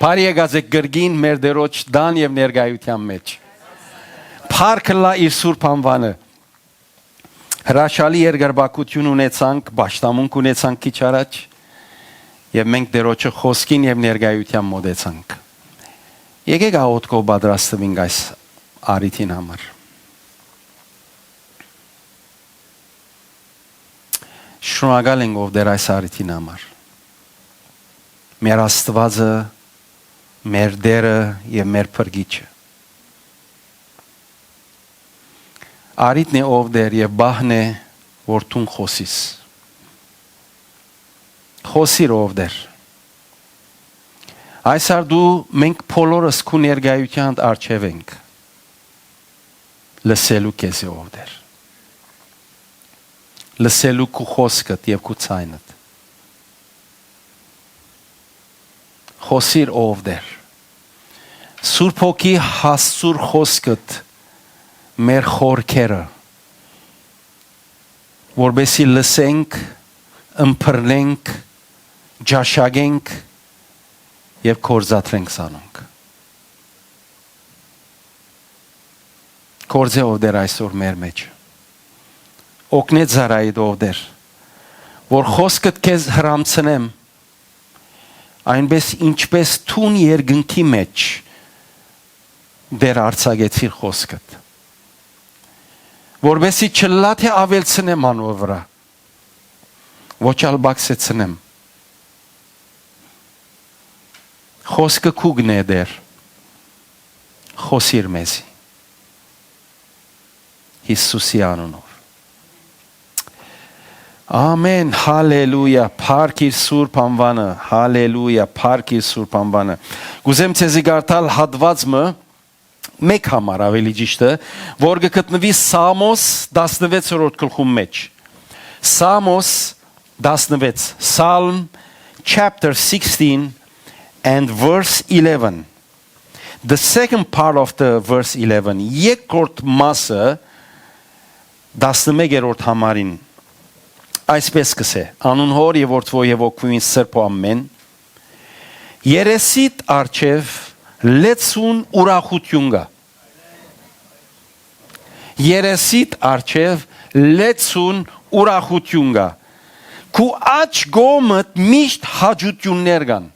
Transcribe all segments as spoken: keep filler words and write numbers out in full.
Բարի եկած եք կրկին մեր Տիրոջ տան եւ ներկայութեան մէջ։ Փառք ըլլայ իր սուրբ անուանը։ Հրաշալի երկրպագութիւն ունեցանք, պաշտամունք ունեցանք քիչ առաջ, եւ մենք Տիրոջը խօսքին եւ ներկայութեան մօտեցանք։ Եկէք աղօթքով պատրաստուինք այս առիթին համար։ Շնորհակալ ենք, ով Տէր, այս առիթին համար։ Մեր Աստուածը, մեր Տէրը եւ մեր Փրկիչը։ Առիթն է, ով Տէր, եւ պահն է, որ դուն խօսիս։ Խօսիր, ով Տէր։ Այս արտու մենք բոլորս քու ներկայութեանդ առջեւ ենք, լսելու քեզի, ով Տէր, լսելու քու խօսքդ եւ քու ձայնդ։ Խօսիր, ով Տէր։ Սուրբ Հոգի, հասցուր խօսքդ մեր խորքերը, որպեսզի լսենք, ըմբռնենք, ճաշակենք եւ գործադրենք զանոնք։ Գործէ, ով Տէր, այսօր մեր մէջ։ Օգնէ ծառայիդ, ով Տէր, որ խօսքդ քեզ հրամցնեմ, այնպէս ինչպէս դուն երկնքի մէջ, Տէր, արձակեցիր խօսքդ, որպեսզի չըլլայ թէ աւելցնեմ անոր վրայ, ոչ ալ պակսեցնեմ։ Խօսքը քուկն է, Տէր, խօսիր մեզի։ Յիսուսի անունով։ Ամեն, հալելույա, փառք իր սուրբ անուանը, հալելույա, փառք իր սուրբ անուանը։ Կուզեմ ձեզի կարդալ հատուած մը, մէկ համար ավելի ճիշտը, որ կը գտնուի Սաղմոս տասնվեցերորդ գլխուն մէջ։ Սաղմոս տասնվեց, Psalm chapter sixteen and verse eleven. The second part of the verse eleven, երկրորդ մասը, տասնմեկերորդ համարին, այսպես կ'ըսէ. «Անուն Հօր եւ Որդւոյ եւ Հոգիին Սրբոյ ամէն։ Երեսիդ առջեւ լեցուն ուրախութիւն կայ։ Երեսիդ առջեւ լեցուն ուրախութիւն կայ։ Քու աջ կողմդ միշտ հաճութիւններ կան»։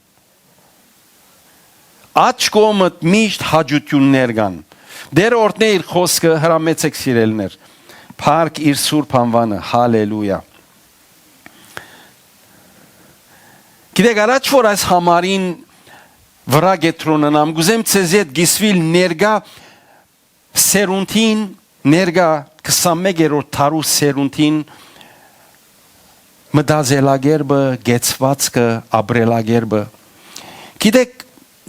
Աջ կողմդ միշտ հաճութիւններ կան։ Տէր օրհնէ իր խօսքը, հրամեցէք, սիրելիներ։ Փառք իր սուրբ անուանը, հալելույա։ Գիտեք, առաջ որ այս համարին վրայ կեդրոնանամ, կ'ուզեմ ձեզի հետ կիսուիլ ներկայ սերունդին, ներկայ քսանմեկերորդ դարու սերունդին մտածելակերպը, կեցուածքը, ապրելակերպը։ Գիտեք,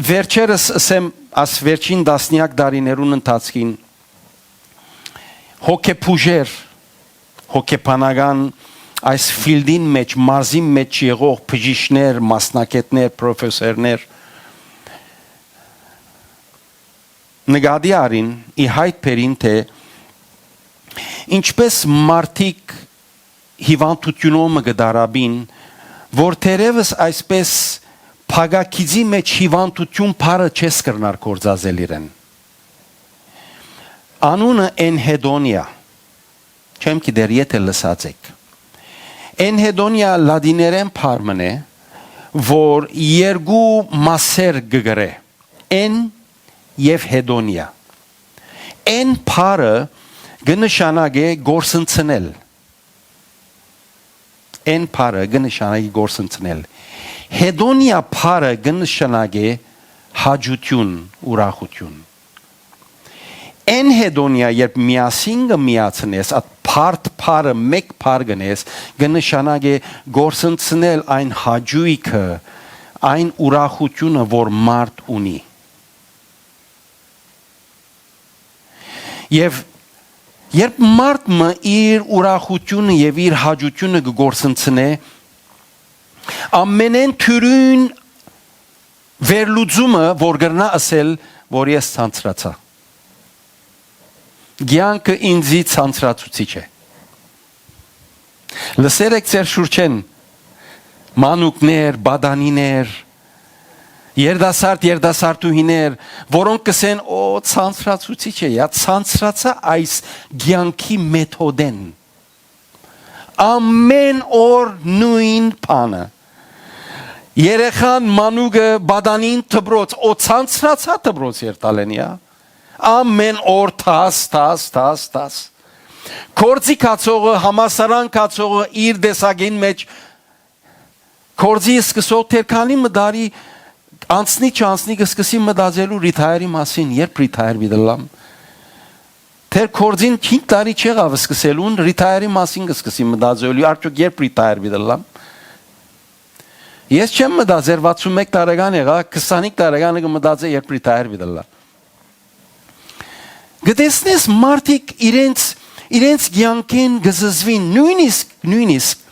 վերջերս, ըսեմ, աս վերջին տասնեակ տարիներուն ընթացքին հոգեբուժեր, հոգեբանական այս ֆիլդին մէջ, մարզին մէջ եղող բժիշկներ, մասնագետներ, պրոֆեսորներ նկատի առին, ի հայտ բերին, թէ ինչպէս մարդիկ հիւանդութիւնով մը կը տառապին, որ թերեւս այսպէս փակագիծի մէջ հիւանդութիւն բառը չես կրնար գործածել իրեն։ Անունը էնհեդոնիա, չեմ գիտեր եթէ լսած էք։ Էնհեդոնիա լատիներէն բառ մըն է, որ երկու մասեր կը կրէ, էն եւ հեդոնիա։ Էն բառը կը նշանակէ կորսնցնել։ Էն բառը կը նշանակի կորսնցնել։ Հեդոնիա բառը կը նշանակէ հաճութիւն, ուրախութիւն։ Էն հեդոնիա, երբ միասին կը միացնես, այդ բարդ բառը մէկ բառ կ'ընես, կը նշանակէ կորսնցնել այն հաճոյքը, այն ուրախութիւնը, որ մարդ ունի։ Եւ երբ մարդ մը իր ուրախութիւնը եւ իր հաճութիւնը կը կորսնցնէ, ամենէն դիւրին վերլուծումը, որ կրնայ ըսել, որ ես ցանցրացայ։ Կեանքը ինծի ցանցրացուցիչ է։ Լսեր եք ձեր շուրջէն մանուկներ, պատանիներ, երիտասարդ, երիտասարդուհիներ, որոնք կ'ըսեն, «Օ, ցանցրացուցիչ է, յա, ցանցրացայ այս կեանքի մեթոդէն»։ Ամէն օր նոյն բանը։ Երեխան, մանուկը, պատանին դպրոց, օ, ցանցրացայ դպրոց երթալէն, յա։ Ամէն օր դաս, դաս, դաս, դաս։ Գործի գացողը, համալսարան գացողը իր տեսակին մէջ, գործի սկսող դեռ քանի մը տարի անցնի չանցնի, կը սկսի մտածելու retire-ի մասին, երբ retire պիտի ըլլամ։ Դեռ գործին հինգ տարի չեղաւ սկսելուն, retire-ի մասին կը սկսի մտածելու, արդյոք երբ retire պիտի ըլլամ։ Ես չեմ մտածեր, վաթսուն մէկ տարեկան եղայ, քսանհինգ տարեկանը կը մտածէ, երբ retire պիտի ըլլայ։ Կը տեսնես մարդիկ իրենց, իրենց կեանքէն կը զզուին, նոյնիսկ, նոյնիսկ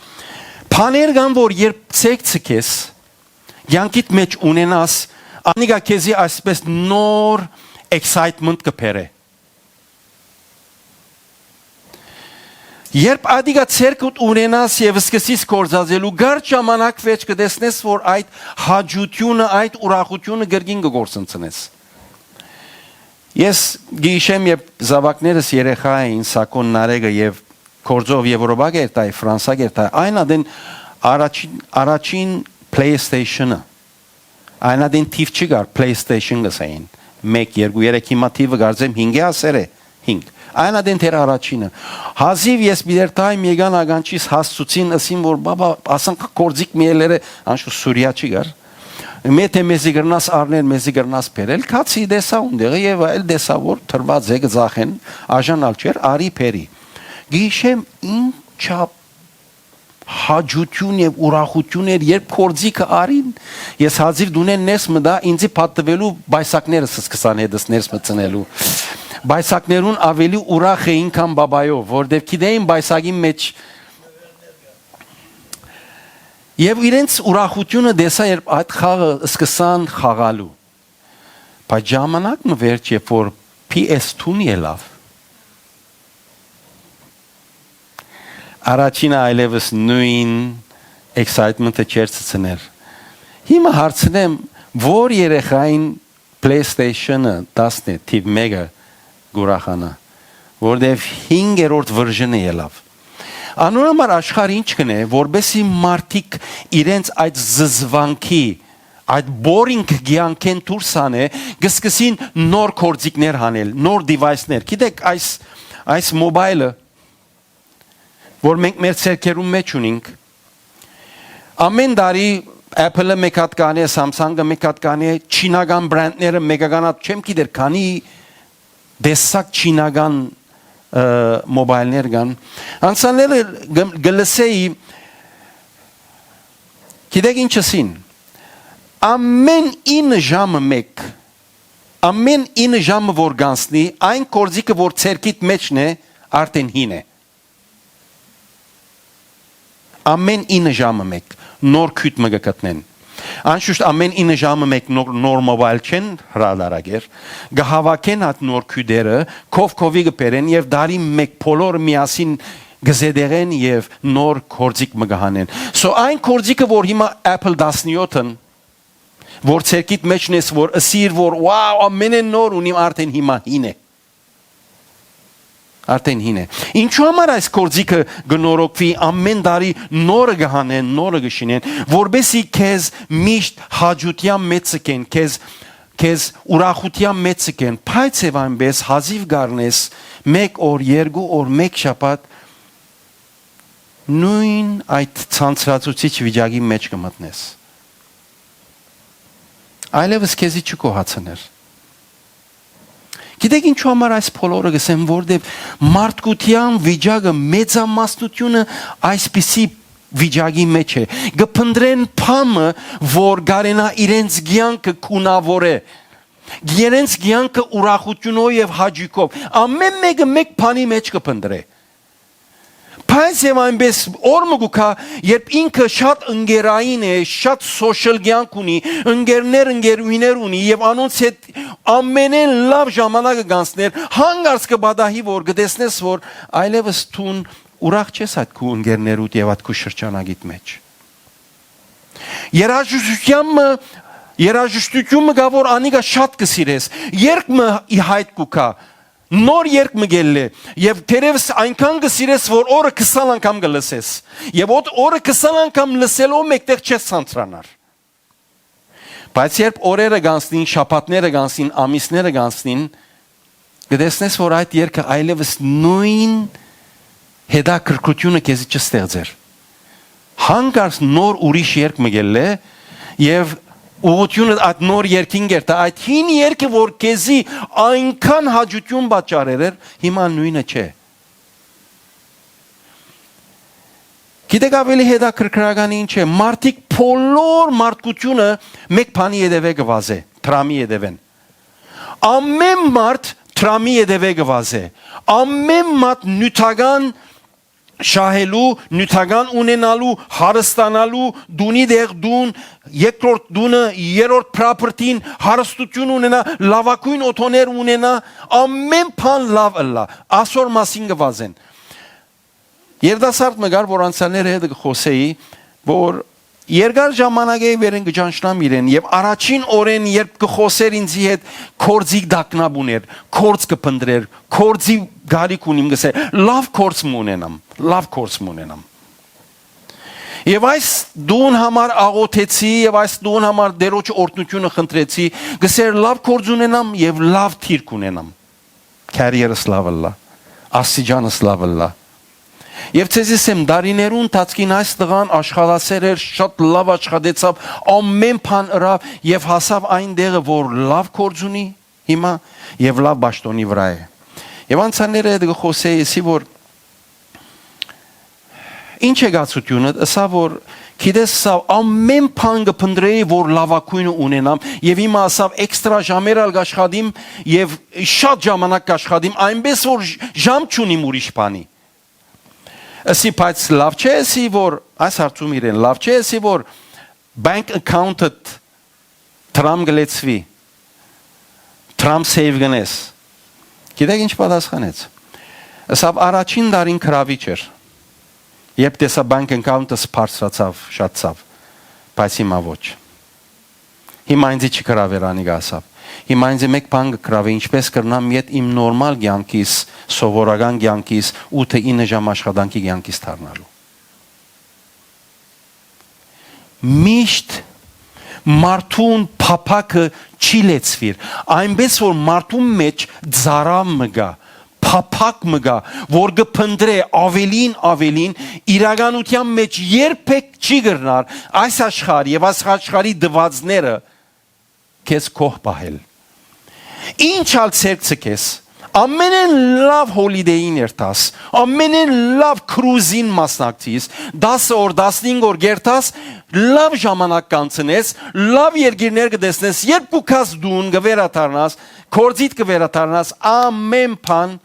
բաներ կան, որ երբ ձեռք ձգես, կեանքիդ մէջ ունենաս, անիկա քեզի այսպէս նոր excitement կը բերէ։ Երբ ատիկա ձեռքդ ունենաս եւ սկսես գործածելու, կարճ ժամանակ վեճ կը տեսնես, որ այդ հաճութիւնը, այդ ուրախութիւնը կրկին կը գործընծնես։ Ես գիշեմ, երբ զաւակներս երեխայ էին, Սակոն Նարեկը եւ գործով Եւրոպա կ'երթայ, Ֆրանսա կ'երթայ, այն ատեն առաջին, առաջին PlayStation-ը, այն ատեն թիվ չի կար, PlayStation կ'ըսէին, մէկ, երկու, երեք, հիմա թիվը կարծեմ հինգ է ասեր է, հինգ։ Այն ատեն դեռ առաջինը։ Հազիւ ես պիտի երթայ, եկան ականջիս հասցուցին, ըսին որ, «Բաբա, ասանք գործիք մի ելերը», անշուշտ Սուրիա չի կար։ «Մէ թէ մեզի կրնաս առնել, մեզի կրնաս բերել», քացի տեսայ ուն տեղը եւ այլ տեսայ որ դրուած է, կը ծախեն, աժան ալ չէր, արի բերի։ Գիշեմ ինչա հաճութիւն եւ ուրախութիւն էր, երբ գործիքը արին, ես հազիւ դունեն ներս մտայ, ինծի պատտուելու պայսակներս սկսան հետս ներս մտցնելու։ Պայսակներուն աւելի ուրախ էին քան բաբայով, որտեւ գիտեին պայսակին մէջ եւ իրենց ուրախութիւնը տեսայ, երբ այդ խաղը սկսան խաղալու։ Բայց ժամանակ մը վերջ, երբ որ P S two-ն ելաւ, առաջինը այլեւս նոյն excitement-ը չէր ցցներ։ Հիմա հարցնեմ, որ երեխային PlayStation-ը տասն է, թիվ մէկը կ'ուրախանայ, որտեւ հինգերորդ version-ը ելաւ։ Անոր համար աշխարհ ինչ կ'ընէ, որպէսզի մարդիկ իրենց այդ զզվանքի, այդ boring կեանքէն դուրս հանէ, կը սկսին նոր գործիքներ հանել, նոր device-ներ։ Գիտեք, այս, այս mobile-ը, որ մենք մեր ձեռքերուն մէջ ունինք, ամէն տարի Apple-ը մէկ հատ կ'անէ, Samsung-ը մէկ հատ կ'անէ, չինական brand-ները մեկական հատ, չեմ գիտեր քանի տեսակ չինական, ը, mobile-ներ կան։ Անցանելը գ-, կը լսէի, գիտեք ինչ ըսին, ամէն ինը ժամը մէկ, ամէն ինը ժամը որ գանցնի, այն գործիքը որ ձեռքիդ մէջն է, արդեն հին է։ Ամէն ինը ժամը մէկ նոր քիթ մը կը գտնեն։ Անշուշտ ամէն ինը ժամը մէկ նոր, նոր mobile չեն հրադարակեր, կը հաւաքեն այդ նոր քիթերը, քով քովի կը բերեն եւ տարի մէկ բոլորը միասին կը զետեղեն եւ նոր գործիք մը կը հանեն։ So այն գործիքը, որ հիմա Apple տասնեօթն, որ ձեռքիդ մէջն ես, որ ըսիր, որ, «Wow, ամենէն նոր ունիմ», արդեն հիմա հին է։ Արդեն հին է։ Ինչու համար այս գործիքը կը նորոգուի, ամեն տարի նորը կը հանեն, նորը կը շինեն, որպեսզի քեզ միշտ հաճութեան մեջ ցկեն, քեզ, քեզ ուրախութեան մեջ ցկեն, բայց եւ այնպես հազիւ կառնես մեկ օր, երկու օր, մեկ շաբաթ նոյն այդ ցանցրացուցիչ վիճակի մեջ կը մտնես։ Այլեւս քեզի չկոհացներ։ Գիտեք ինչու համար այս բոլորը կ'ըսեմ, որտեւ մարդկության վիճակը, մեծամասնությունը այսպիսի վիճակի մեջ է։ Կը փնտրեն փամը, որ կարենայ իրենց կեանքը գունաւորէ, իրենց կեանքը ուրախութիւնով եւ հաճոյքով։ Ամեն մեկը մէկ բանի մեջ կը փնտրէ։ Բայց եւ այնպես օր մը կու գայ, երբ ինքը շատ ընկերային է, շատ social կեանք ունի, ընկերներ, ընկերուհիներ ունի եւ անոնց հետ ամենէն լաւ ժամանակը գանցներ, հանկարծ կը պատահի, որ կը տեսնես, որ այլեւս դուն ուրախ չես այդ քու ընկերներուդ եւ այդ քու շրջանակիդ մեջ։ Երաժշտութեան մը երաժշտություն մը կայ, որ անիկա շատ կը սիրես։ Երգ մը ի հայտ կու գայ, նոր երգ մը կ'ելլէ, եւ թերեւս այնքան կը սիրես, որ օրը քսան անգամ կը լսես։ Եւ օդ օրը քսան անգամ լսելով մէկտեղ չես ցանցրանար։ Բայց երբ օրերը կ'անցնին, շաբաթները կ'անցնին, ամիսները կ'անցնին, կը տեսնես, որ այդ երգը այլեւս նոյն հետաքրքրութիւնը քեզի չստեղծեր։ Հանկարծ նոր ուրիշ երգ մը կ'ելլէ եւ ուղղութիւնը այդ նոր երգին կերտայ։ Այդ հին երգը, որ քեզի այնքան հաճութիւն պատճառեր էր, հիմա նոյնը չէ։ Գիտեք, ավելի հետաքրքրականը ինչ է։ Մարդիկ, բոլոր մարդկությունը մէկ բանի ետեւէ կը վազէ, դրամի ետեւէն։ Ամեն մարդ դրամի ետեւէ կը վազէ։ Ամեն մարդ նիւթական շահելու, նիւթական ունենալու, հարստանալու, տունի տեղ տուն, երկրորդ տունը, երրորդ property-ն, հարստություն ունենայ, լաւագոյն օթոներ ունենայ, ամեն բան լաւ ըլլայ։ Ասոր մասին կը վազեն։ Երիտասարդ մը կար, որ անցյալները հետ կը խօսէի, որ երկար ժամանակէ վերէն կը ճանչնամ իրեն, եւ առաջին օրէն, երբ կը խօսէր ինձի հետ, գործի տագնապ ունէր, գործ կը փնտռէր, գործի կարիք ունիմ, կ'ըսէր, լաւ գործ մը ունենամ, լաւ գործ մը ունենամ։ Եւ այս տուն համար աղօթեցի, եւ այս տուն համար Տէրոջ օրհնութիւնը խնդրեցի, կ'ըսէր, լաւ գործ ունենամ եւ լաւ դիրք ունենամ, career-ս լաւ ըլլայ, աստիճանս լաւ ըլլայ։ Եւ ձեզի ասեմ, տարիներու ընթացքին այս տղան աշխատասեր էր, շատ լաւ աշխատեցաւ, ամեն բան ըրաւ եւ հասաւ այն տեղը, որ լաւ գործ ունի հիմա եւ լաւ պաշտօնի վրայ է։ Եւ անցյալները հետ կը խօսէի, ըսի, որ ինչ եկացութիւնը, ըսա, որ գիտես, սա ամեն բան կը փնտռէի, որ լաւագոյնը ունենամ, եւ հիմա, ասաւ, էքստրա ժամեր ալ կաշխատիմ եւ շատ ժամանակ կաշխատիմ, այնպես որ ժ-, ժամ չունիմ ուրիշ բանի։ Ըսի, բայց լաւ չէ, ըսի, որ, այս հարցում իրեն, լաւ չէ, ըսի, որ bank account-ըդ դրամ կը լեցուի, դրամ save կ'ընես։ Գիտեք ինչ պատասխանեց։ Ըսաւ, առաջին տարին գրաւիչ էր, երբ տեսայ bank account-ս բարձրացաւ, շատցաւ, բայց հիմա ոչ։ Հիմա ինձի չի գրաւեր, անիկա ըսաւ։ Հիմա ինձի մէկ բան կը գրաւէ, ինչպէս կրնամ ետ իմ նորմալ կեանքիս, սովորական կեանքիս, ութը ինը ժամ աշխատանքի կեանքիս դառնալու։ Միշտ մարդուն փափաքը չի լեցուիր, այնպես որ մարդուն մէջ ծարաւ մը կայ, փափաք մը կայ, որ կը փնտռէ ավելին, ավելին, իրականութեան մէջ երբեք չի կրնար այս աշխարհ եւ այս աշխարհի տուածները քեզ գոհ պահել։ Ինչ ալ ձեռք ձգես, ամենէն լաւ հոլիդէյին երթաս, ամենէն լաւ քրուզին մասնակցիս, տասը օր, տասնհինգ օր կերթաս, լաւ ժամանակ կանցնես, լաւ երկիրներ կը տեսնես, երբ կու գաս տուն, կը վերադառնաս, գործիդ կը վերադառնաս, ամեն բան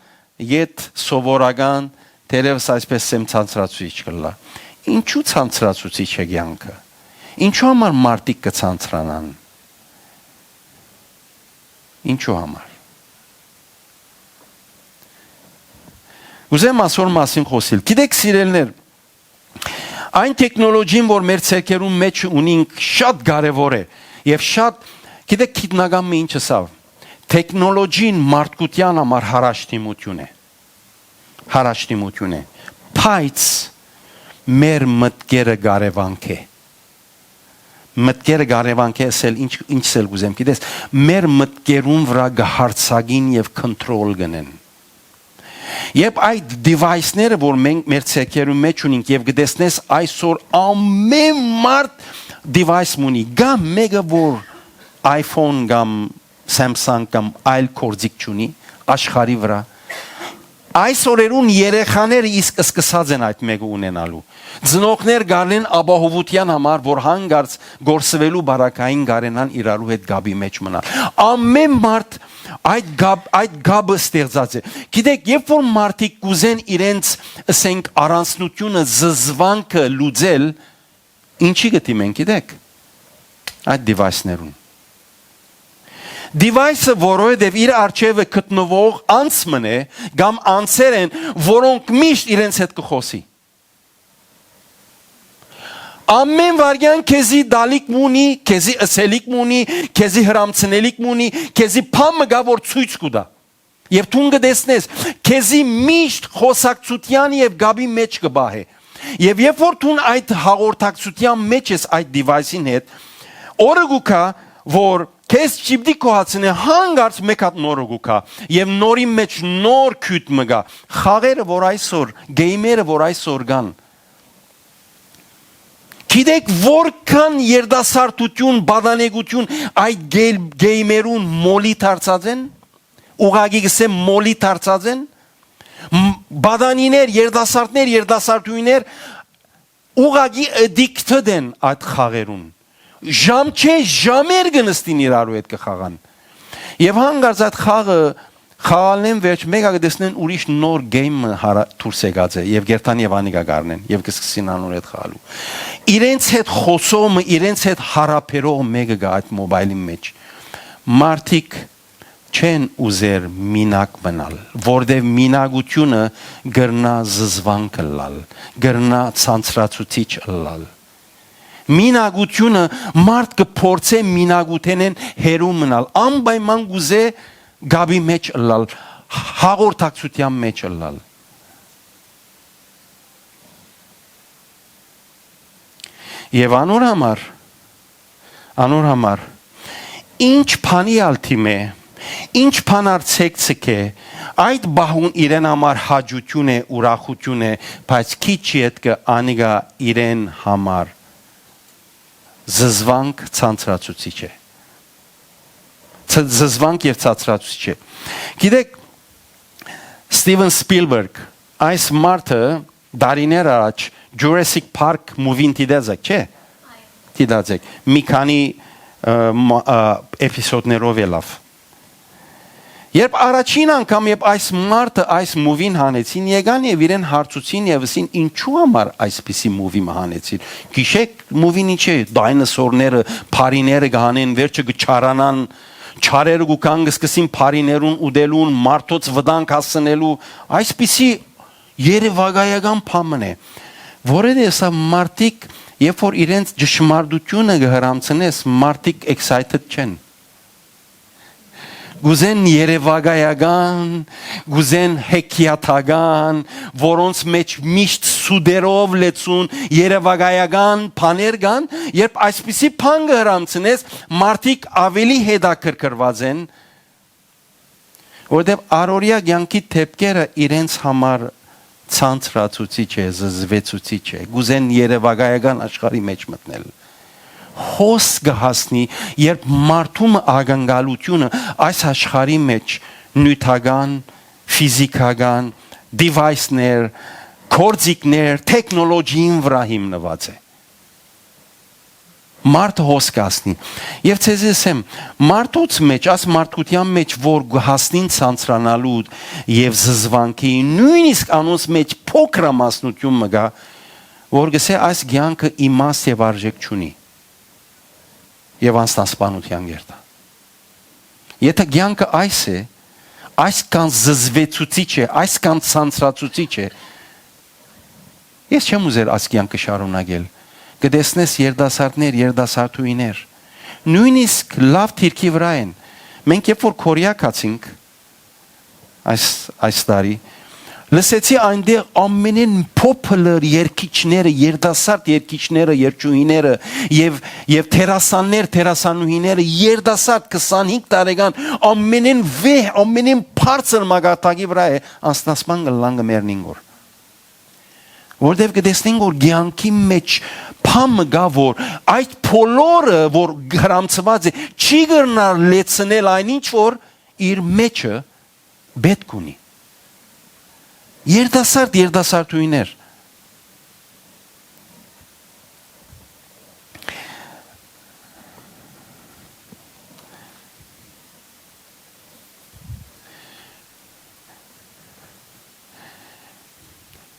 ետ սովորական, թերեւս այսպես սեմ ցանցրացուցիչ կ'ըլլայ։ Ինչու ցանցրացուցիչ է կեանքը։ Ինչու համար մարդիկ կը ցանցրանան։ Ինչու համար։ Ուզեմ ասոր մասին խօսիլ։ Գիտեք, սիրելիներ, այն տեխնոլոգին, որ մեր ձեռքերուն մէջ ունինք, շատ կարեւոր է եւ շատ, գիտեք, գիտնական մը ինչ ըսաւ, տեխնոլոգին մարդկութեան համար հարաշտիմութիւն է, հարաշտիմութիւն է, բայց մեր մտքերը կարեւանք է։ Մտքերը կարեւանք է ասել, ինչ, ինչ սել կ'ուզեմ, գիտես, մեր մտքերուն վրայ կը հարցակին եւ control կ'ընեն։ Երբ այդ device-ները, որ մենք մեր ձեռքերուն մէջ ունինք, եւ կը տեսնես այսօր ամեն մարդ device մը ունի, կայ մէկը, որ iPhone կամ Samsung կամ այլ գործիք չունի աշխարհի վրայ։ Այս օրերուն երեխաները իսկ սկսած են այդ մէկը ունենալու։ Ծնողներ կ'առնեն ապահովութեան համար, որ հանկարծ կորսուելու պարագային կարենան իրարու հետ կապի մէջ մնալ։ Ամեն մարդ այդ կապ, այդ կապը ստեղծած է։ Գիտեք, երբ որ մարդիկ կ'ուզեն իրենց, ըսենք, առանձնությունը, զզվանքը լուծել, ինչի՞ կը դիմեն, գիտեք, այդ device-ներուն։ Device-ը, որովհետեւ իր առջեւը գտնուող անձ մըն է, կամ անձեր են, որոնք միշտ իրենց հետ կը խօսի։ Ամեն վայրկեան քեզի տալիք մը ունի, քեզի ըսելիք մը ունի, քեզի հրամցնելիք մը ունի, քեզի բան մը կայ, որ ցոյց կու տայ։ Եւ դուն կը տեսնես, քեզի միշտ խօսակցութեան եւ կապի մէջ կը պահէ։ Եւ երբ որ դուն այդ հաղորդակցութեան մէջ ես այդ device-ին հետ, օրը կու գայ, որ քեզ չիպտի գոհացնէ, հանկարծ մէկ հատ նորը կու գայ, եւ նորին մէջ նոր քիթ մը կայ։ Խաղերը, որ այսօր, գեյմերը, որ այսօր կան, գիտեք, որքան երիտասարդութիւն, պատանեկութիւն այդ գեյ-, գեյմերուն մոլի դարձած են, ուղղակի կ'ըսեմ, մոլի դարձած են, մ-, պատանիներ, երիտասարդներ, երիտասարդուհիներ ուղղակի addicted են այդ խաղերուն։ Ժամ չէ, ժամեր կը նստին իրարու հետ կը խաղան։ Եւ հանկարծ այդ խաղը խաղալնեն վերջ մեկը կը տեսնեն ուրիշ նոր գեյմ մը հարա-, դուրս եկած է եւ կերթան եւ անիկա կ'առնեն եւ կը սկսին անոր հետ խաղալու։ Իրենց հետ խօսող մը, իրենց հետ յարաբերող մեկը կայ այդ մոբայլին մէջ։ Մարդիկ չեն ուզեր մինակ մնալ, որտեւ մինակութիւնը կրնայ զզվանք ըլլալ, կրնայ ցանցրացուցիչ ըլլալ։ Մինակութիւնը մարդ կը փորձէ մինակութենէն հեռու մնալ, անպայման կ'ուզէ կապի մէջ ըլլալ, հաղորդակցութեան մէջ ըլլալ։ Եւ անոր համար, անոր համար, ինչ բանի ալ դիմէ, ինչ բան ալ ցեկ ցկէ, այդ պահուն իրեն համար հաճութիւն է, ուրախութիւն է, բայց քիչ ետքը անիկա իրեն համար զզվանք ցանցրացուցիչ է։ Ց-, զզվանք եւ ցածրացուցիչ է։ Գիտեք, Steven Spielberg, այս մարդը դարիներ առաջ Jurassic Park movie-ն դիտած եք, չէ՞։ Դիտած եք։ Մի քանի, ը, մա-, ը, էպիզոդներով ելաւ։ Երբ առաջին անգամ, երբ այս մարդը այս movie-ն հանեցին, եկան եւ իրեն հարցուցին եւ ըսին, «Ինչու համար այսպիսի movie մը հանեցիր»։ Գիշեք, movie-ն ինչ է, դայնասորները, փարիները կը հանեն, վերջը կը չարանան, չարերը կու կան, կը սկսին փարիներուն ուտելուն, մարդոց վտանգ հասցնելու, այսպիսի երեւակայական բան մըն է, որովհետեւ սա մարդիկ, երբ որ իրենց ճշմարտությունը կը հրամցնես, մարդիկ excited չեն։ Կուզեն երեւակայական, կուզեն հեքիաթական, որոնց մէջ միշտ սուտերով լեցուն երեւակայական բաներ կան, երբ այսպիսի բան կը հրամցնես, մարդիկ ավելի հետաքրքրված են, որովհետեւ առօրեայ կեանքի դէպքերը իրենց համար ցանցրացուցիչ է, զզվեցուցիչ է, կուզեն երեւակայական աշխարհի մէջ մտնել։ Հոս կը հասնի, երբ մարդու մը ակնկալությունը այս աշխարհի մէջ նիւթական, ֆիզիքական, device-ներ, գործիքներ, տեխնոլոգիին վրայ հիմնուած է։ Մարդը հոս կ'հասնի։ Եւ ձեզի ասեմ, մարդոց մէջ, այս մարդկութեան մէջ, որ կը հասնին ցանցրանալու եւ զզվանքի, նոյնիսկ անոնց մէջ փոքրամասնութիւն մը կայ, որ կ'ըսէ, «Այս կեանքը իմաստ եւ արժէք չունի» եւ անձնասպանութեան կերտայ։ Եթէ կեանքը այս է, այսքան զզվեցուցիչ է, այսքան ցանցրացուցիչ է, ես չեմ ուզեր այս կեանքը շարունակել։ Կը տեսնես երիտասարդներ, երիտասարդուհիներ, նոյնիսկ լաւ դիրքի վրայ են։ Մենք երբ որ Կորեա գացինք այս, այս տարի, լսեցի այնտեղ ամենէն popular երգիչները, երիտասարդ երգիչները, երգչուհիները եւ, եւ դերասաններ, դերասանուհիները, երիտասարդ քսանհինգ տարեկան, ամենէն վեհ, ամենէն բարձր մակարդակի վրայ է, անձնասպան կ'ըլլան, կը մեռնին գոր։ Որտեւ կը տեսնեն, որ կեանքի մէջ բան մը կայ, որ այդ բոլորը, որ հրամցուած է, չի կրնար լեցնել այն ինչ, որ իր մէջը պէտք ունի։ Երիտասարդ, երիտասարդուհիներ։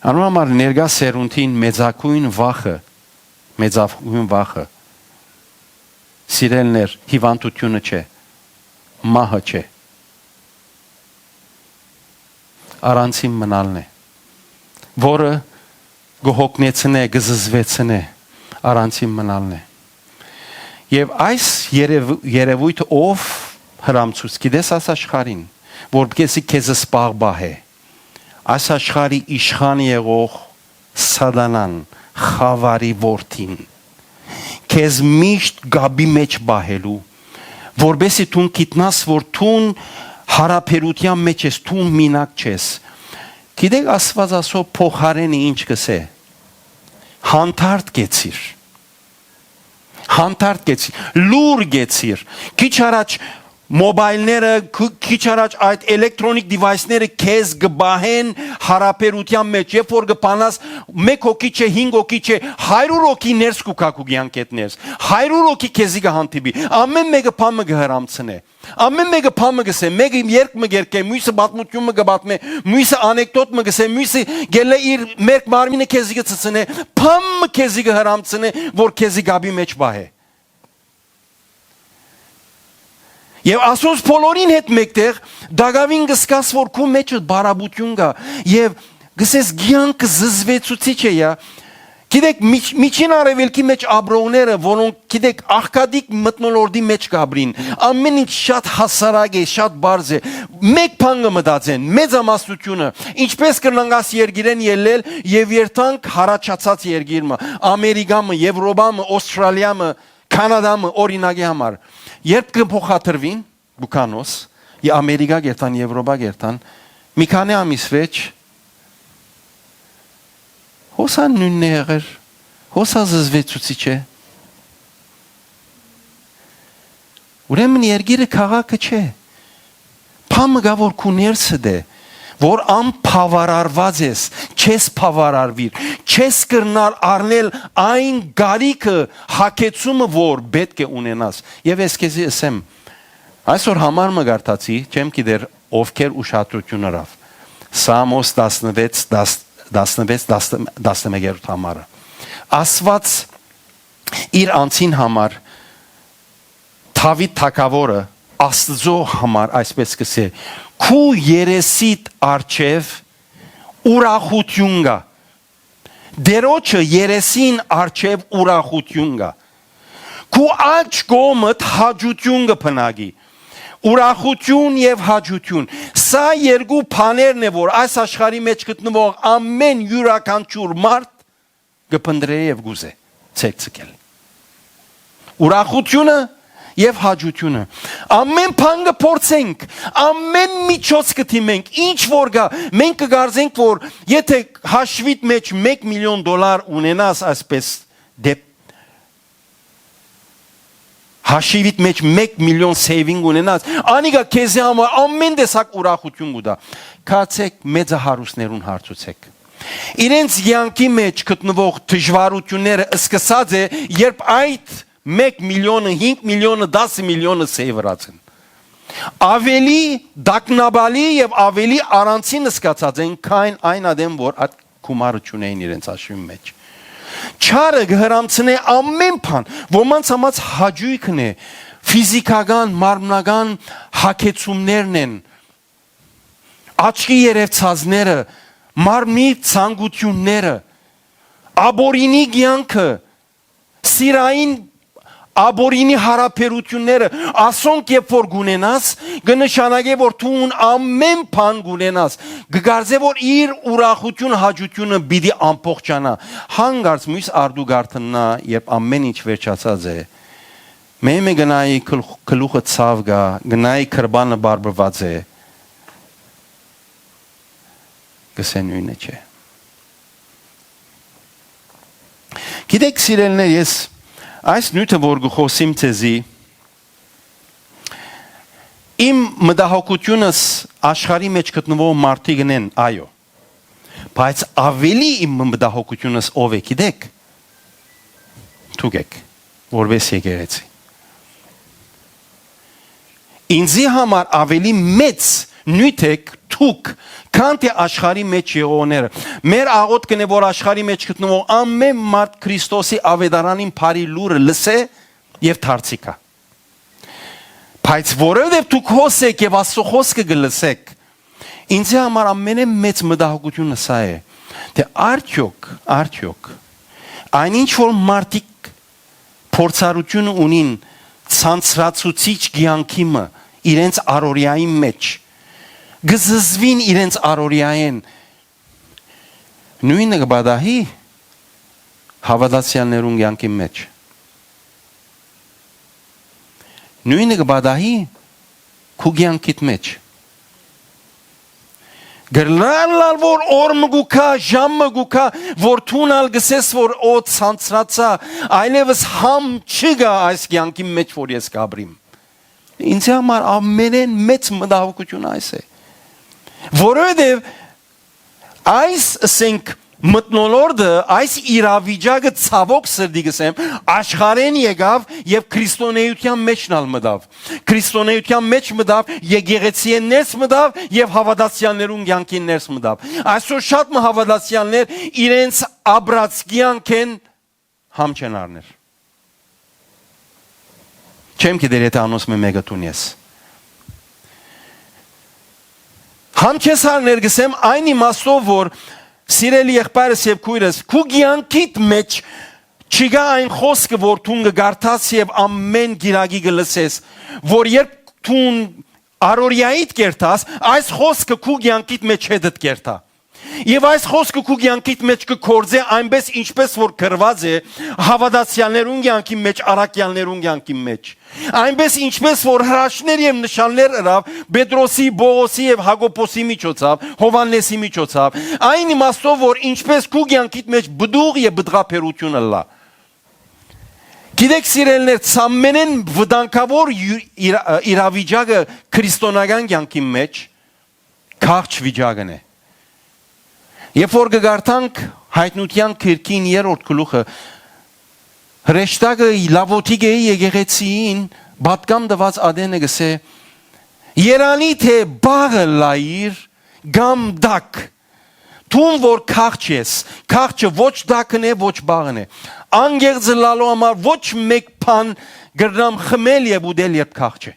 Անոր համար ներկայ սերունդին մեծագույն վախը, մեծագույն վախը, սիրելիներ, հիւանդութիւնը չէ, մահը չէ, առանցին մնալն է, որը կը հոգնեցնէ, կը զզվեցնէ, առանձին մնալն է։ Եւ այս երեւ-, երեւոյթը ով հրամցուց, գիտես, այս աշխարհին, որպեսզի քեզ սպաղ պահէ։ Այս աշխարհի իշխան եղող Սատանան, խաւարի որդին, քեզ միշտ գաբի մէջ պահելու, որպեսզի դուն գիտնաս, որ դուն յարաբերութեան մէջ ես, դուն մինակ չես։ Գիտեք, Աստուած ասոր փոխարէնը ինչ կ'ըսէ։ Հանդարտ կեցիր։ Հանդարտ կեցիր, լուր կեցիր։ Քիչ առաջ մոբայլները, քու-, քիչ առաջ այդ էլեկտրոնիկ դիվայսները քեզ կը պահեն յարաբերութեան մէջ, երբ որ կը բանաս, մեկ հոգի չէ, հինգ հոգի չէ, հարիւր հոգի ներս կու գայ քու կեանքէդ ներս, հարիւր հոգի քեզի կը հանդիպի, ամէն մէկը բան մը կը հրամցնէ։ Ամէն մէկը բան մը կ'ըսէ, մէկը երգ մը կերգէ, միւսը պատմութիւն մը կը պատմէ, միւսը անեկտոտ մը կ'ըսէ, միւսը գելլէ իր մերկ մարմինը քեզի կը ցցնէ, բան մը քեզի կը հրամցնէ, որ քեզի գաբի մէջ պահէ։ Եւ ասոնց բոլորին հետ մէկտեղ տակաւին կը զգաս, որ քու մէջը բարապետութիւն կայ եւ կ'ըսես, կեանքը զզվեցուցիչ է, յա։ Գիտեք, միջ-, միջին արեւելքի մէջ ապրողները, որոնք, գիտեք, աղքատիկ մթնոլորտի մէջ կ'ապրին, ամէն ինչ շատ հասարակ է, շատ պարզ է, մէկ բան կը մտածեն, մեծամասնութիւնը, ինչպէս կրնանք աս երկիրէն ելլել եւ երթանք յառաջացած երկիր մը, Ամերիկա մը, Եվրոպա մը, Օստրալիա մը, Քանադա մը, օրինակի համար, երբ կը փոխադրուին, Բուքանոս, ի Ամերիկա կերտան, Եվրոպա կերտան, մի քանի ամիս վեճ, հոսա նոյնն է եղեր, հոսա զզվեցուցիչ է։ Ուրեմն երկիրը քաղաքը չէ։ Բան մը կայ, որ քու ներսդ է, որ անբաւարարուած ես, չես բաւարարուիր, չես կրնար առնել այն գարիքը, հագեցումը, որ պէտք է ունենաս։ Եւ ես քեզի ըսեմ, այսօր համար մը կարդացի, չեմ գիտեր ովքեր ուշադրութիւն ըրաւ։ Սամոս տասնվեց, տաս-, տասնվեց, տասն-, տասնմեկերորդ համարը։ Աստուած իր անձին համար Դաւիթ թագաւորը Աստուծոյ համար այսպէս կ'ըսէ. «Քու երեսիդ առջեւ ուրախութիւն կայ»։ Տէրոջը երեսին առջեւ ուրախութիւն կայ։ Քու աջ կողմդ հաճութիւն կը բնակի։ Ուրախութիւն եւ հաճութիւն։ Սա երկու բաներն է, որ այս աշխարհի մէջ գտնուող ամէն իւրաքանչիւր մարդ կը փնտռէ եւ կ'ուզէ ցերկ ցկել։ Ուրախութիւնը եւ հաճութիւնը։ Ամէն բան կը փորձենք, ամէն միջոց կը դիմենք, ինչ որ գայ, մենք կը կարծենք, որ եթէ հաշուիդ մէջ մէկ միլիոն դոլար ունենաս, այսպես դեպ-, հաշիվիդ մէջ մէկ միլիոն saving ունենաս, անիկա քեզի համար ամէն տեսակ ուրախութիւն կու տայ։ Գացեք մեծահարուստներուն, հարցուցեք։ Իրենց կեանքի մէջ գտնուող դժուարութիւնները սկսած է, երբ այդ մէկ միլիոնը, հինգ միլիոնը, տասը միլիոնը սեյվըրած են։ Ավելի տագնապալի եւ ավելի առանցին զգացած են, քան այն ատեն, որ այդ գումարը չունէին իրենց հաշիւին մէջ։ Չարը կը հրամցնէ ամէն բան, ոմանց համար հաճոյքն է, ֆիզիքական, մարմնական հագեցումներն են, աչքի երեւցածները, մարմնի ցանկութիւնները, ապօրինի կեանքը, սիրային ապօրինի յարաբերութիւնները, ասոնք երբ որ կունենաս, կը նշանակէ, որ դուն ամէն բան կունենաս, կը կարծէ, որ իր ուրախութիւն, հաճութիւնը պիտի ամբողջանայ։ Հանկարծ միւս արտուկար տննայ, երբ ամէն ինչ վերջացած է, մէ-, մէ գնայի գլուխ-, գլուխը ցաւ կայ, գնայի գրպանը բարբուած է, կ'ըսէ նոյնը չէ։ Գիտեք, սիրելիներ, ես այս նիւթը, որ կը խօսիմ ձեզի, իմ մտահոգութիւնս աշխարհի մէջ գտնուող մարդիկ են, այո, բայց ավելի իմ մտահոգութիւնս ով է, գիտեք, դուք էք, որպես եկեղեցի։ Ինձի համար ավելի մեծ նիւթ էք դուք, քան թէ աշխարհի մէջ եղողները։ Մեր աղօթքն է, որ աշխարհի մէջ գտնուող ամէն մարդ Քրիստոսի աւետարանին բարի լուրը լսէ եւ դարձի գայ։ Բայց որովհետեւ դուք հոս էք եւ Աստծո խօսքը կը լսէք, ինձի համար ամենէն մեծ մտահոգութիւնը սա է, թէ արդեօք, արդեօք Այն ինչ որ մարդիկ փորձառութիւն ունին ցանցրացուցիչ կեանքի մը իրենց առօրեային մէջ, կը զզուին իրենց առօրեայէն, նոյնը կը պատահի հաւատացեալներուն կեանքին մէջ։ Նոյնը կը պատահի քու կեանքիդ մէջ։ Կրնար ըլլալ որ օր մը կու գայ, ժամ մը կու գայ, որ դուն ալ կ'ըսես որ օ, ցանցրացայ, այլեւս համ չկայ այս կեանքին մէջ որ ես կ'ապրիմ։ Ինձի համար ամենէն մեծ մտահոգութիւն այս է, որովհետեւ այս, ըսենք, մթնոլորտը, այս իրավիճակը, ցաւօք սրտի կ'ըսեմ, աշխարհէն եկաւ եւ քրիստոնէութեան մէջն ալ մտաւ։ Քրիստոնէութեան մէջ մտաւ, եկեղեցիէն ներս մտաւ եւ հաւատացեալներուն կեանքին ներս մտաւ։ Այսօր շատ մը հաւատացեալներ իրենց ապրած կեանքէն համ չեն առներ։ Չեմ գիտեր եթէ անոնց մը մէկը դուն ես։ Համ չես առներ, կ'ըսեմ, այն իմաստով որ, սիրելի եղբայրս եւ քոյրս, քու կեանքիդ մէջ չկայ այն խօսքը որ դուն կը կարդաս եւ ամէն կիրակի կը լսես, որ երբ դուն առօրեայիդ կերտաս, այս խօսքը քու կեանքիդ մէջ հետդ կերտայ։ Եւ այս խօսքը քու կեանքիդ մէջ կը գործէ այնպէս ինչպէս որ գրուած է հաւատացեալներուն կեանքին մէջ, առաքեալներուն կեանքին մէջ։ Այնպէս ինչպէս որ հրաշքներ եւ նշաններ ըրաւ Պետրոսի, Պողոսի եւ Յակոբոսի միջոցաւ, Յովհաննէսի միջոցաւ, այն իմաստով որ ինչպէս քու կեանքիդ մէջ պտուղ եւ պտղաբերութիւն ըլլայ։ Գիտեք, սիրելիներ, ամենէն վտանգաւոր յու-, իրա-, իրավիճակը քրիստոնեական կեանքին մէջ քաղց վիճակն է։ Երբ որ կը կարդանք Հայտնութեան գրքին երրորդ գլուխը, հրեշտակը Լաւոդիկեի եկեղեցիին պատգամ տուած ատենը կ'ըսէ. «Երանի թէ պաղը լայիր կամ տաք, դուն որ քաղց ես, քաղցը ոչ տակն է, ոչ պաղն է։ Անկեղծ ըլլալու համար ոչ մէկ բան կրնամ խմել եւ ուտել, երբ քաղց է»։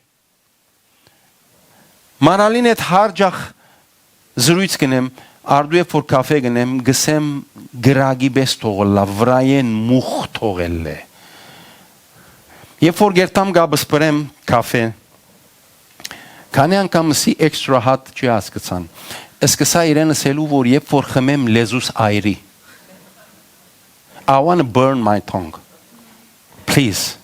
Մարալին հետ հաճախ զրոյց կ'ընեմ, արդու երբ որ կաֆէ կ'ընեմ, կ'ըսեմ. «Կրակի պէս թող ըլլայ, վրայէն մուղ թող ըլլայ»։ Երբ որ կերտամ կապս պրեմ կաֆէ, քանի անգամ ըսի extra hot, չի հասկցան։ Սկսա իրեն ըսելու որ երբ որ խմեմ, լեզուս այրի։ I wanna burn my tongue. Please.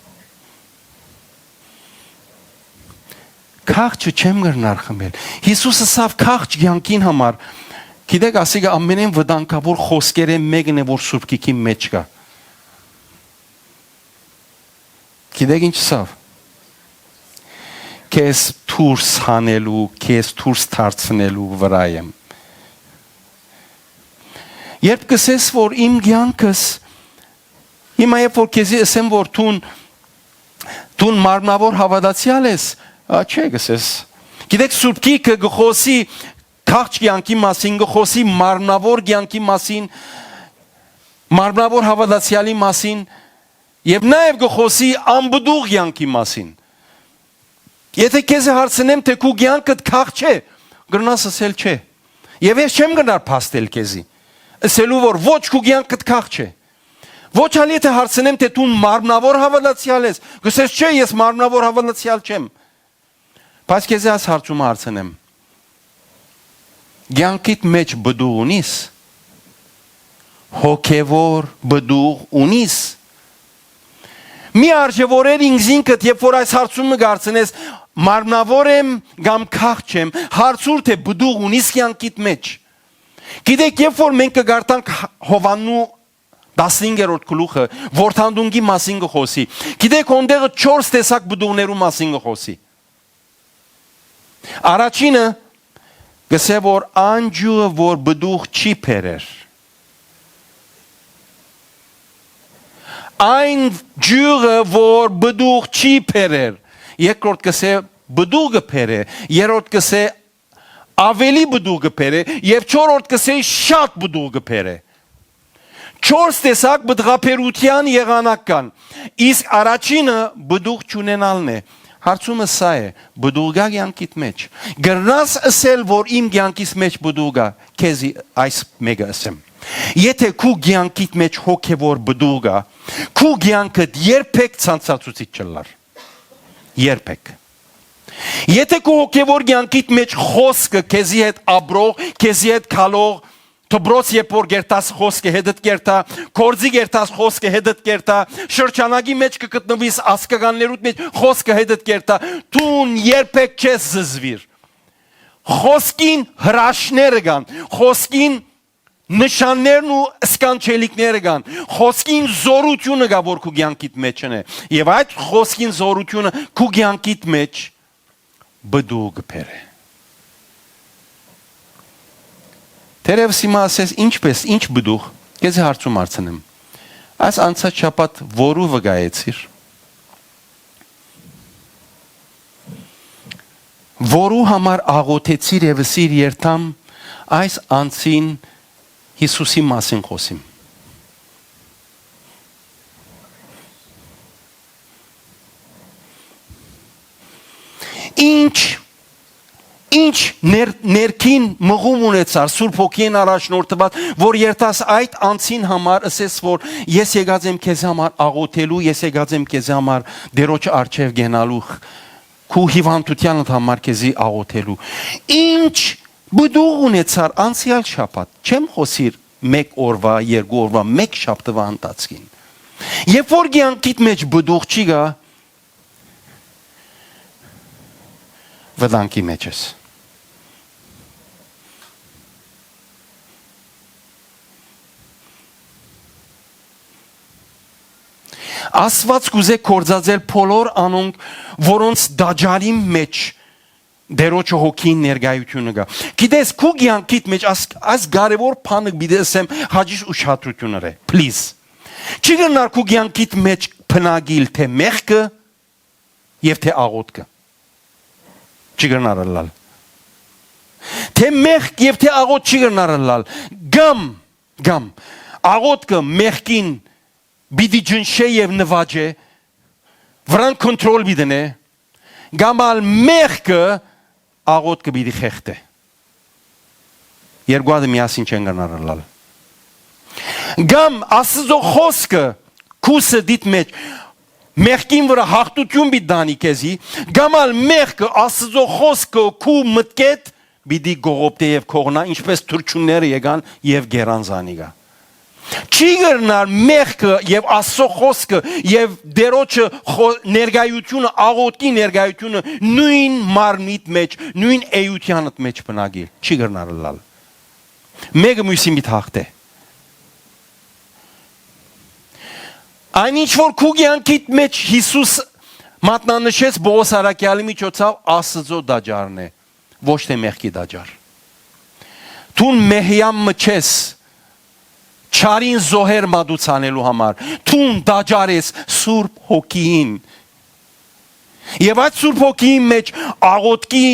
Քաղցը չեմ կրնար խմել։ Յիսուս ըսաւ քաղց կեանքին համար։ Գիտեք, ասիկա ամենէն վտանգաւոր խօսքերէն մէկն է որ Սուրբ Գիրքին մէջ կայ։ Գիտեք ինչ ըսաւ։ «Քեզ դուրս հանելու, քեզ դուրս դարձնելու վրայ եմ»։ Երբ կ'ըսես որ իմ կեանքս, հիմա երբ որ քեզի ըսեմ որ դուն, դուն մարմնաւոր հաւատացեալ ես, ա, չէ, կ'ըսես։ Գիտեք, Սուրբ Գիրքը կը խօսի քաղց կեանքի մասին, կը խօսի մարմնաւոր կեանքի մասին, մարմնաւոր հաւատացեալի մասին, եւ նաեւ կը խօսի անպտուղ կեանքի մասին։ Եթէ քեզի հարցնեմ թէ քու կեանքդ քաղց է, կրնաս ըսել չէ։ Եւ ես չեմ կրնար փաստել քեզի, ըսելու որ ոչ, քու կեանքդ քաղց է։ Ոչ ալ եթէ հարցնեմ թէ դու մարմնաւոր հաւատացեալ ես, կ'ըսես. «Չէ, ես մարմնաւոր հաւատացեալ չեմ»։ Բայց քեզի այս հարցումը հարցնեմ. կեանքիդ մէջ պտուղ ունի՞ս, հոգեւոր պտուղ ունի՞ս։ Մի արժեւորեր ինքզինքդ, երբ որ այս հարցումը կ'արցնես, մարմնաւոր եմ կամ քաղց եմ, հարցուր թէ պտուղ ունի՞ս կեանքիդ մէջ։ Գիտեք, երբ որ մենք կը կարդանք Յովհաննու տասնհինգերորդ գլուխը, Յորդանտունկի մասին կը խօսի։ Գիտեք, հոնդեղը չորս տեսակ պտուղներու մասին կը խօսի։ Առաջինը կ'ըսէ որ այն ջուղը որ պտուղ չի բերեր, այն ջուղը որ պտուղ չի բերեր, երկրորդ կ'ըսէ պտուղ կը բերէ, երրորդ կ'ըսէ ավելի պտուղ կը բերէ, եւ չորրորդ կ'ըսէ շատ պտուղ կը բերէ։ Չորս տեսակ պտղաբերութեան եղանակ կան, իսկ առաջինը պտուղ չունենալն է։ Հարցումը սա է. պտուղ կա կեանքիդ մէջ։ Կրնաս ըսել որ իմ կեանքիս մէջ պտուղ կա, քեզի այս մէկը ըսեմ. Եթէ քու կեանքիդ մէջ հոգեւոր պտուղ կայ, քու կեանքդ երբեք ցանցացուցիչ չըլլար։ Երբեք։ Եթէ քու հոգեւոր կեանքիդ մէջ խօսքը քեզի հետ ապրող, քեզի հետ քալող, դպրոց երբ որ կերտաս խօսքը հետդ կերտայ, գործի կերտաս խօսքը հետդ կերտայ, շրջանակի մէջ կը գտնուիս, ազգականներուդ մէջ խօսքը հետդ կերտայ, դուն երբեք չես զզուիր։ Խօսքին հրաշները կան, խօսքին նշաններն ու սքանչելիքները կան, խօսքին զօրութիւնը կայ, որ քու կեանքիդ մէջ ընէ։ Եւ այդ խօսքին զօրութիւնը քու կեանքիդ մէջ պտուղ կը բերէ։ Թերեւս հիմա ասես, ինչպէս, ինչ պտուղ, քեզի հարցում հարցնեմ։ Այս անցած շաբաթ որու վկայեցիր։ Որու համար աղոթեցիր եւ ըսիր, երթամ այս անձին Յիսուսի մասին խօսիմ։ Ինչ, ինչ ներ-, ներքին մղում ունեցար Սուրբ Հոգիին առաջնորդված, որ երթաս այդ անձին համար, ըսես, որ ես եկած եմ քեզ համար աղոթելու, ես եկած եմ քեզ համար Տերոջ առջեւ գնալու, քու հիւանդութեանդ համար քեզի աղոթելու։ Ինչ պտուղ ունեցար անցեալ շաբաթ, չեմ խօսիր մէկ օրուայ, երկու օրուայ, մէկ շաբթուայ ընթացքին։ Երբ որ կեանքիդ մէջ պտուղ չի գայ, վտանգի մէջ ես։ Աստուած կ'ուզէ գործածել բոլոր անոնք, որոնց տաճարին մէջ Տերոջը հոգին ներկայութիւնը կայ։ Գիտես, քու կեանքիդ մէջ աս-, այս կարեւոր բանը պիտի ըսեմ, հաճիշ ուշադրութիւն ըրէ, please։ Չի կրնար քու կեանքիդ մէջ բնակիլ թէ մեղքը եւ թէ աղոթքը։ Չի կրնար ըլլալ։ Թէ մեղք եւ թէ աղոթք չի կրնար ըլլալ։ Կամ, կամ աղոթքը մեղքին պիտի ջնշէ եւ նուաճէ, վրան կոնտրոլ պիտի դնէ, կամ ալ մեղքը աղոթքը պիտի խեղդէ։ Երկուատը միասին չեն կրնար ըլլալ։ Կամ Աստուծոյ խօսքը քու սրտիդ մէջ մեղքին վրայ յաղթութիւն պիտի տանի քեզի, կամ ալ մեղքը Աստուծոյ խօսքը քու մտքեդ պիտի կողոպտէ եւ կողնայ, ինչպէս թռչունները եկան եւ կերան զանիկա։ Չի կրնար մեղքը եւ Աստուծոյ խօսքը եւ Տերոջը խօ-, ներկայութիւնը, աղոթքի ներկայութիւնը նոյն մարմնիդ մէջ, նոյն էութեանդ մէջ բնակիլ։ Չի կրնար ըլլալ։ Մէկը միւսին պիտի յաղթէ։ Այն ինչ որ քու կեանքիդ մէջ Յիսուս մատնանշեց Պողոս առաքեալի միջոցաւ, Աստուծոյ տաճարն է, ոչ թէ մեղքի տաճար։ Դուն մեհեան մը չես, չարին զոհեր մատուցանելու համար, դուն տաճար ես Սուրբ Հոգիին։ Եւ այդ Սուրբ Հոգիին մէջ աղոթքի,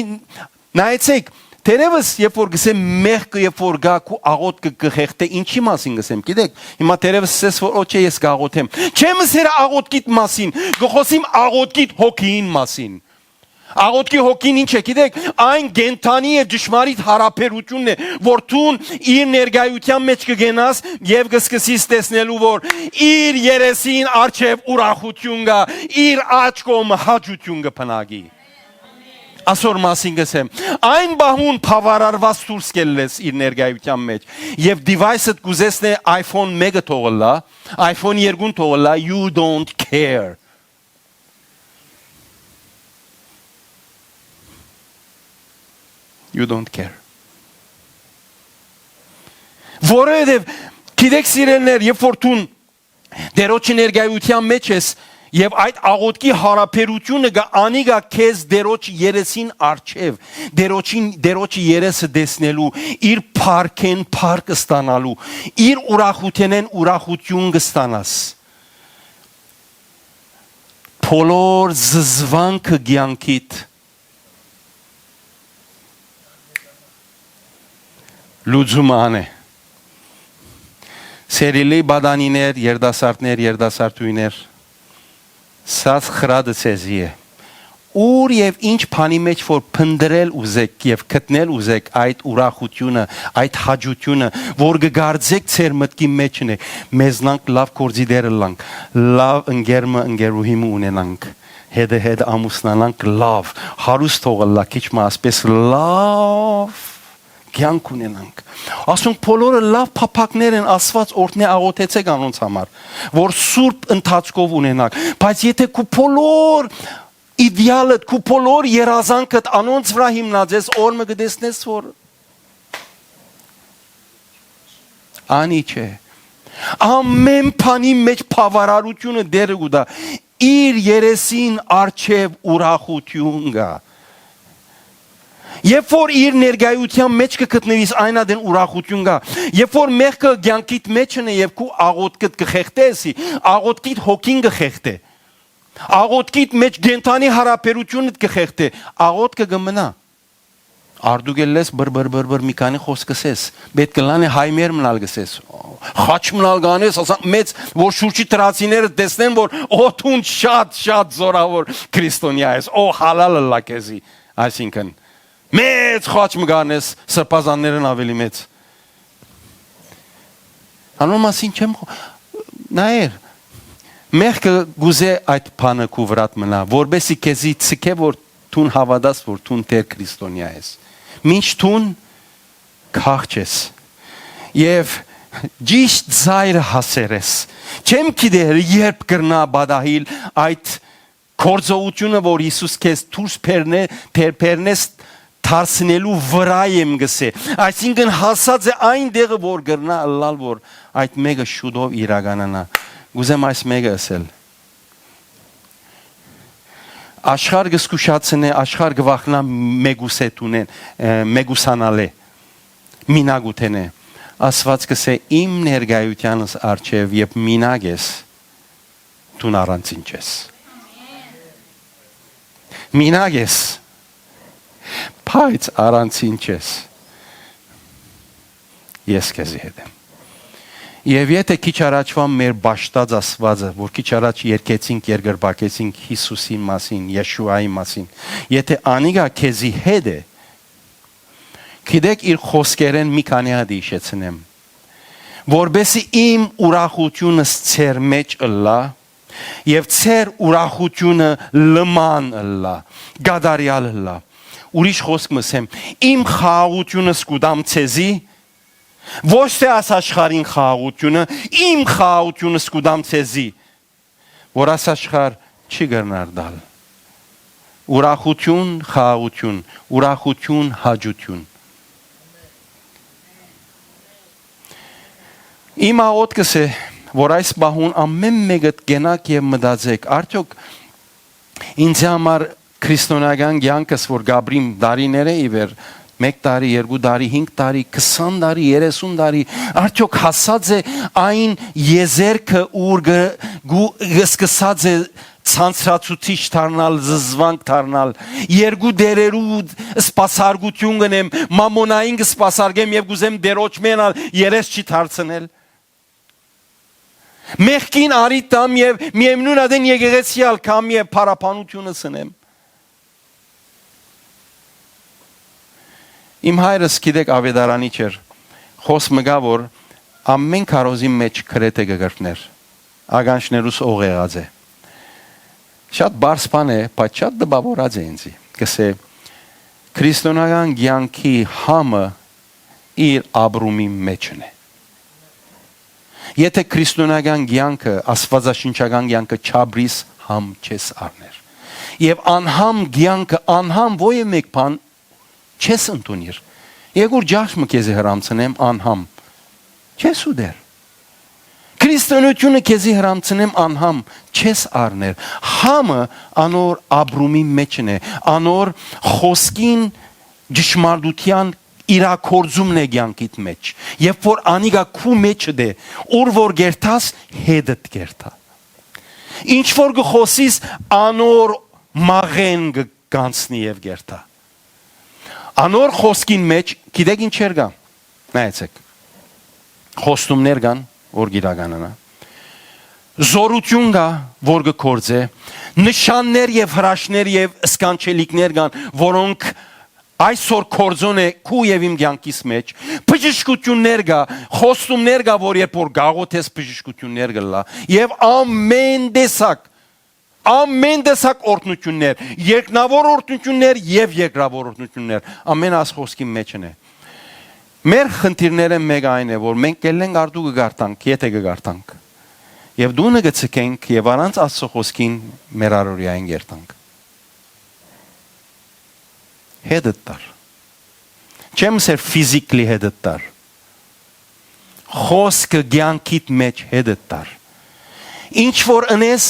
նայեցեք, թերեւս երբ որ գսեմ մեղքը, երբ որ գայ քու աղոթքը կը խեղդէ, ինչի՞ մասին գսեմ, գիտեք, հիմա թերեւս ասես որ, «Օ, չէ, ես կաղոթեմ»։ Չեմ ըսեր աղոթքիդ մասին, կը խօսիմ աղոթքիդ հոգիին մասին։ Աղոթքի հոգին ինչ է, գիտեք, այն կենդանի եւ ճշմարիտ յարաբերութիւնն է, որ դուն իր ներկայութեան մէջ կը գնաս եւ կը սկսես տեսնելու, որ իր երեսին առջեւ ուրախութիւն կայ, իր աջ կողմը հաճութիւն կը բնակի։ Ասոր մասին կ'ըսեմ, այն պահուն բաւարարուած դուրս կ'ելլես իր ներկայութեան մէջ եւ device-դ կ'ուզես նե iPhone մէկը թող ըլլայ, iPhone երկուն թող ըլլայ, you don't care։ You don't care։ Որովհետեւ, գիտեք, սիրելիներ, երբ որ դուն Տերոջի ներկայութեան մէջ ես եւ այդ աղոթքի յարաբերութիւնը կը անի գա քեզ Տերոջ երեսին առջեւ, Տերոջին, Տերոջի երեսը տեսնելու, իր փառքէն փառք ստանալու, իր ուրախութենէն ուրախութիւն կը ստանաս։ Բոլոր զզվանքը կեանքիդ լուծումը ան է։ Սիրելի պատանիներ, երիտասարդներ, երիտասարդուհիներ, սա խրատը ձեզի է։ Ուր եւ ինչ բանի մէջ որ փնտռել ուզէք եւ գտնել ուզէք այդ ուրախութիւնը, այդ հաճութիւնը, որ կը կարծէք ձեր մտքի մէջն է, մեզնանք լաւ գործի դեր ըլլանք, լաւ ընկեր մը, ընկերուհի մը ունենանք, հետը հետ ամուսնանանք լաւ, հարուստ թող ըլլայ, քիչ մը ասպէս լաւ կեանք ունենանք։ Ասոնք բոլորը լաւ փափակներ են, Աստուած օրհնէ, աղօթեցէք անոնց համար, որ սուրբ ընթացքով ունենաք, բայց եթե քու բոլոր իդեալդ, քու բոլոր երազանքդ անոնց վրայ հիմնած ես, օր մը կը տեսնես, որ անի չէ։ Ամեն բանի մէջ բաւարարութիւնը դերը կու տայ։ Իր երեսին առջեւ ուրախութիւն կայ։ Երբ որ իր ներկայութեան մէջ կը գտնուիս, այն ատեն ուրախութիւն կայ։ Երբ որ մեղքը կեանքիդ մէջն է եւ քու աղօթքդ կը խեղդես, աղօթքիդ հոգին կը խեղդէ։ Աղօթքիդ մէջ կենդանի յարաբերութիւնդ կը խեղդէ, աղօթքը կը մնայ։ Արդու կը լες բր, բր, բր, բր, մի քանի խօսք կ'ըսես, պէտք կը լանէ հայմեր մնալ կ'ըսես, խաչ մնալ կ'անես, ասա մեծ, որ շուրջի դրացիները տեսնեն, որ օ, դուն շատ, շատ զորաւոր քրիստոնեայ ես, օ, հալալ ըլլայ քեզի, այսինքն, մեծ խաչ մը կ'անես, սրբազաններն ավելի մեծ։ Անոր մասին չեմ խո-, նայեր, մեղքը գուզէ այդ բանը քու վրատ մնայ, որպեսզի քեզի ցկէ, որ դուն հաւատաս, որ դուն Տէր քրիստոնեայ ես։ Մինչ դուն քաղջ ես եւ ճիշտ զայրը հասեր ես, չեմ գիտեր երբ կրնայ պատահիլ այդ գործողութիւնը, որ Յիսուս քեզ դուրս բերնէ, բեր-, բերնես դարձնելու վրայ եմ գսե։ Այսինքն հասած է այն տեղը, որ կրնայ ըլլալ, որ այդ մէկը շուտով իրականանայ։ Կ'ուզեմ այս մէկը ըսել։ Աշխարհ կը զգուշացնէ, աշխարհ կը վախնայ մեկուսեթունէն, ը, մեկուսանալէ, մինակ ուտենէ։ Աստուած կ'ըսէ, իմ ներկայութեանս առջեւ, երբ մինակ ես, դուն առանցին չես։ Մինակ ես, բայց առանցին չես։ Ես քեզի հետ եմ։ Եւ եթե քիչ առաջուան մեր պաշտած Աստուածը, որ քիչ առաջ երգեցինք, երկրպագեցինք Յիսուսին մասին, Յեշուայի մասին, եթե անիկա քեզի հետ է, գիտեք, իր խօսքերէն մի քանի հատ յիշեցնեմ, որպեսզի իմ ուրախութիւնս ձեր մէջ ըլլայ, եւ ձեր ուրախութիւնը լման ըլլայ, կատարեալ ըլլայ։ Ուրիշ խօսք մը ըսեմ, իմ խաղաղութիւնս կու տամ ձեզի, ոչ թէ աս աշխարհին խաղաղութիւնը, իմ խաղաղութիւնս կու տամ ձեզի, որ աս աշխարհ չի կրնար տալ։ Ուրախութիւն, խաղաղութիւն, ուրախութիւն, հաճութիւն։ Իմ աղօթքս է, որ այս պահուն ամէն մէկդ կենաք եւ մտածեք, արդեօք ինձի համար քրիստոնեական կեանքս, որ կ'ապրիմ դարիներէ ի վեր, մէկ տարի, երկու տարի, հինգ տարի, քսան տարի, երեսուն տարի, արդեօք հասած է այն եզերքը, ուր գ-, գու-, սկսած է ցանցրացուցիչ դառնալ, զզվանք դառնալ, երկու դերերու սպասարկութիւն կ'ընեմ, մամոնային կը սպասարկեմ եւ կ'ուզեմ դերոջ մենալ երես չի դարձնել։ Մեղքին արի տամ եւ միևնուն ատեն եկեղեցի ալ կամ եւ փառաբանութիւնս ընեմ։ Իմ հայրս, գիտեք, աւետարանիչ էր, խօս մը կայ, որ ամէն քարոզի մէջ գրեթէ կը կրթներ, ականջներուս օղ եղած է։ Շատ բարձ բան է, բայց շատ տպաւորած է ինձի։ Կ'ըսէ, քրիստոնեական կեանքի համը իր ապրումի մէջն է։ Եթե քրիստոնեական կեանքը, աստվածաշնչական կեանքը չապրիս, համ չես առներ։ Եւ անհամ կեանքը, անհամ ոյ մէկ բան չես ընդունիր։ Եկուր ջահ մը քեզի հրամցնեմ անհամ, չես ուտեր։ Քրիստոնեությունը քեզի հրամցնեմ անհամ, չես առներ։ Համը անոր ապրումի մէջն է, անոր խօսքին ճշմարտութեան իրագործումն է կեանքիդ մէջ։ Երբ որ անիկա քու մէջդ է, ուր որ կերթաս, հետդ կերթայ։ Ինչ որ կը խօսիս, անոր մաղէն կը կանցնի եւ կերթայ։ Անոր խօսքին մէջ, գիտեք ինչեր կայ։ Նայեցեք։ Խոստումներ կան, որ կիրականանայ։ Զօրութիւն կայ, որ կը գործէ, նշաններ եւ հրաշքներ եւ սքանչելիքներ կան, որոնք այսօր գործոն է քու եւ իմ կեանքիս մեջ։ Բժշկութիւններ կայ, խոստումներ կայ, որ երբ որ գաղութ ես, բժշկութիւններ կ'ըլլայ։ Եւ ամէն տեսակ, ամէն տեսակ օրհնութիւններ, երկնաւոր օրհնութիւններ եւ երկրաւոր օրհնութիւններ, ամէն այս խօսքին մէջն է։ Մեր խնդիրներէն մէկը այն է, որ մենք կ'ելլենք արդու կը կարդանք, եթէ կը կարդանք։ Եւ տունը կը ցկենք եւ առանց Աստծո խօսքին մեր առօրեային կ'երթանք։ Հետդ տար։ Չեմ ըսեր physically հետդ տար։ Խօսքը կեանքիդ մեջ հետդ տար։ Ինչ որ ընես,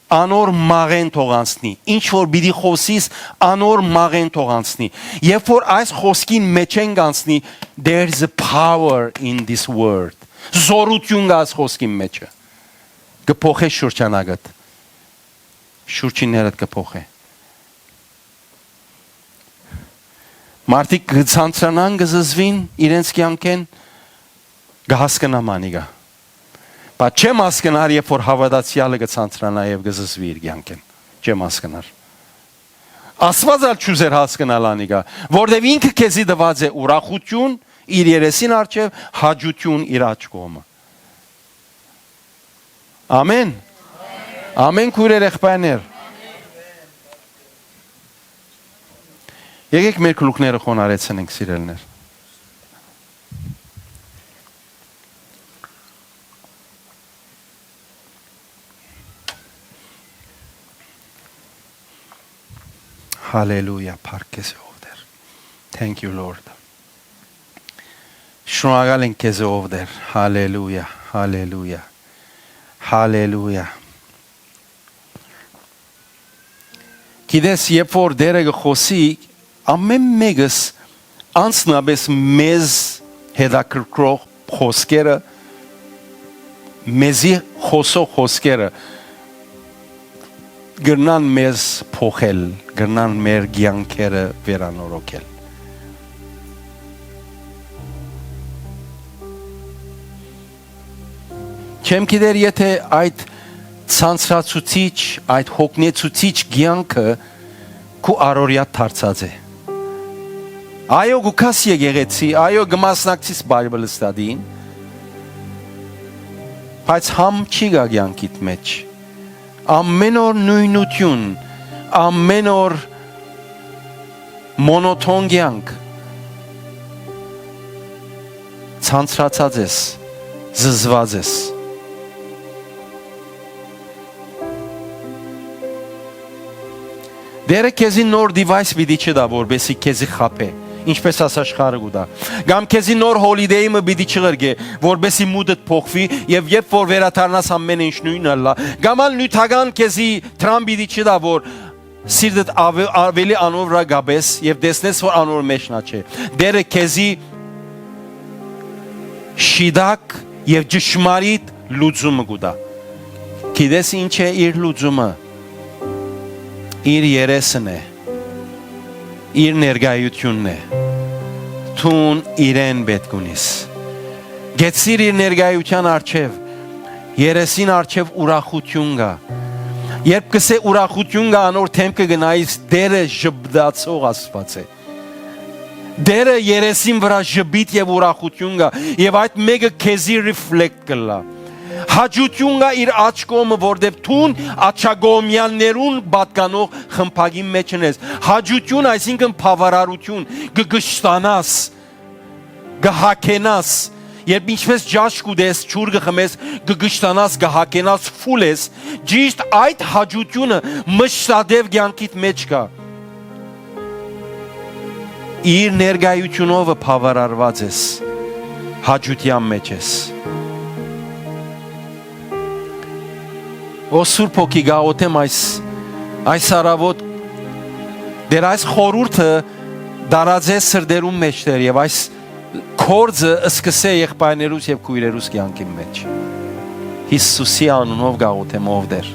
անոր մաղէն թող անցնի։ Ինչ որ պիտի խօսիս, անոր մաղէն թող անցնի։ Երբ որ այս խօսքին մեջ ենք անցնի, there is a power in this word. Զօրութիւն կայ այս խօսքին մեջը։ Կը փոխէ շուրջանակդ։ Շուրջիններդ կը փոխէ։ Մարդիկ կը ցանցրանան, կը զզուին իրենց կեանքէն, կը հասկնամ անիկա։ Բայց չեմ հասկնար, երբ որ հաւատացեալը կը ցանցրանայ եւ կը զզուի իր կեանքէն։ Չեմ հասկնար։ Աստուած ալ չուզեր հասկնալ անիկա, որտեւ ինքը քեզի տուած է ուրախութիւն իր երեսին առջեւ, հաճութիւն իր աջ կողմը։ Ամեն։ Ամեն, քոյրեր, եղբայրներ։ Եկեք մեր գլուխները խոնարհեցնենք, սիրելիներ։ Հալելույա, փառք քեզ, ով Տէր։ Thank you, Lord. Շնորհակալ ենք քեզ, ով Տէր։ Հալելույա, հալելույա, հալելույա։ Գիտես, երբ որ Տէրը կը խօսի, ամէն մէկս անձնապէս մեզ հետաքրքրող խօսքերը, մեզի խօսող խօսքերը կրնան մեզ փոխել, կրնան մեր կեանքերը վերանորոգել։ Չեմ գիտեր, եթէ այդ ցանցրացուցիչ, այդ հոգնեցուցիչ կեանքը քու առօրեադ դարձած է։ Այո, կու գաս եկեղեցի, այո, կը մասնակցիս Bible study-ին, բայց համ չի գայ կեանքիդ մեջ։ Ամէն օր նոյնութիւն, ամէն օր մոնոթոն կեանք, ցանցրացած ես, զզված ես։ Տէրը քեզի նոր device պիտի չտայ, որպեսզի քեզի խաբէ, ինչպես աս աշխարհը կու տայ։ Կամ քեզի նոր holiday մը պիտի չղրկէ, որպեսզի մուտդ փոխուի, եւ երբ որ վերադառնաս, ամէն ինչ նոյնն ըլլայ։ Կամ ալ նիւթական քեզի դրամ պիտի չտայ, որ սիրտդ ավ-, ավելի անոր վրայ կապես եւ տեսնես, որ անոր մէջն ա չէ։ Տէրը քեզի շիտակ եւ ճշմարիտ լուծումը կու տայ։ Գիտես ի՞նչ է իր լուծումը։ Իր երեսն է, իր ներկայութիւնն է։ Դուն իրեն պէտք ունիս։ Գեցիր իր ներկայութեան առջեւ, երեսին առջեւ ուրախութիւն կայ։ Երբ կ'ըսէ ուրախութիւն կայ, անոր դէմքը կը նայիս, Տէրը ժպտացող Աստուած է։ Տէրը երեսին վրայ ժպիտ եւ ուրախութիւն կայ, եւ այդ մէկը քեզի reflect կ'ըլլայ։ Հաճութիւն կայ իր աջ կողմը, որտեւ դուն աջակողմեաններուն պատկանող խմբակին մէջն ես։ Հաճութիւն, այսինքն բաւարարութիւն, կը կշտանաս, կը հագենաս, երբ ինչպես ճաշ կ'ուտես, ջուր կը խմես, կը կշտանաս, կը հագենաս, full ես, ճիշտ այդ հաճութիւնը մշտատեւ կեանքիդ մեջ կայ։ Իր ներկայութիւնովը բաւարարուած ես, հաճութեան մեջ ես։ Ո Սուրբ Հոգի, գաղութեմ այս, այս առավոտ, Տէր, այս խորհուրդը տարածե սրտերուն մեջ, Տէր, եւ այս գործը սկսէ եղբայրներուս եւ քոյրերուս կեանքին մեջ։ Յիսուսի անունով գաղութեմ, ով Տէր։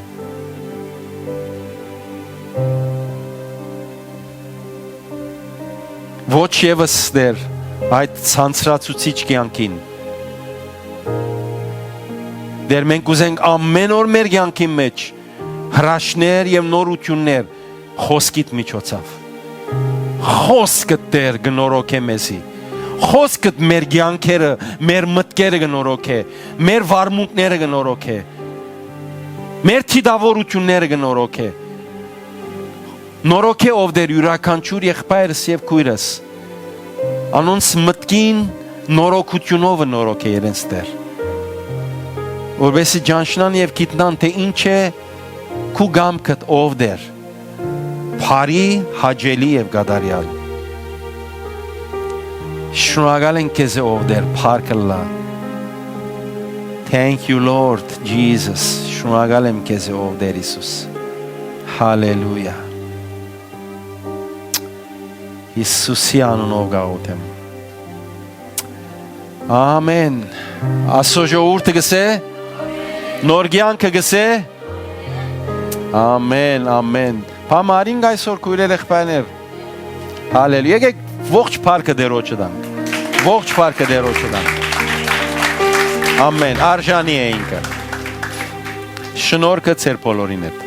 Ոչ եւս, Տէր, այդ ցանցրացուցիչ կեանքին։ Տէր, մենք կ'ուզենք ամէն օր մեր կեանքին մէջ հրաշքներ եւ նորութիւններ խօսքիդ միջոցաւ։ Խօսքդ, Տէր, կը նորոգէ մեզի։ Խօսքդ մեր կեանքերը, մեր մտքերը կը նորոգէ, մեր վարմունքները կը նորոգէ, մեր դիտաւորութիւնները կը նորոգէ։ Նորոգէ, ով Տէր, իւրաքանչիւր եղբայրս եւ քոյրս, անոնց մտքին նորոգութիւնովը նորոգէ իրենց, Տէր, որպեսզի ճանչնան եւ գիտնան, թէ ինչ է քու կամքդ, ով Տէր, բարի, հաճելի եւ կատարեալ։ Շնորհակալ ենք քեզի, ով Տէր, փառք ըլլայ։ Thank you, Lord Jesus. Շնորհակալ եմ քեզի, ով Տէր Յիսուս։ Հալելույա։ Յիսուսի անունով գաղութեմ։ Ամեն։ Ասոր ժողովուրդը կ'ըսէ, նոր կեանքը կ'ըսէ, ամեն, ամեն։ Բա մարին կ'այսոր, քոյրեր, եղբայրներ։ Հալելույա։ Եկեք ողջ փառքը Տէրոջը տանք։ Ողջ փառքը Տէրոջը տանք։ Ամեն։ Արժանի է ինքը։ Շնորհքը ձեր բոլորին հետ։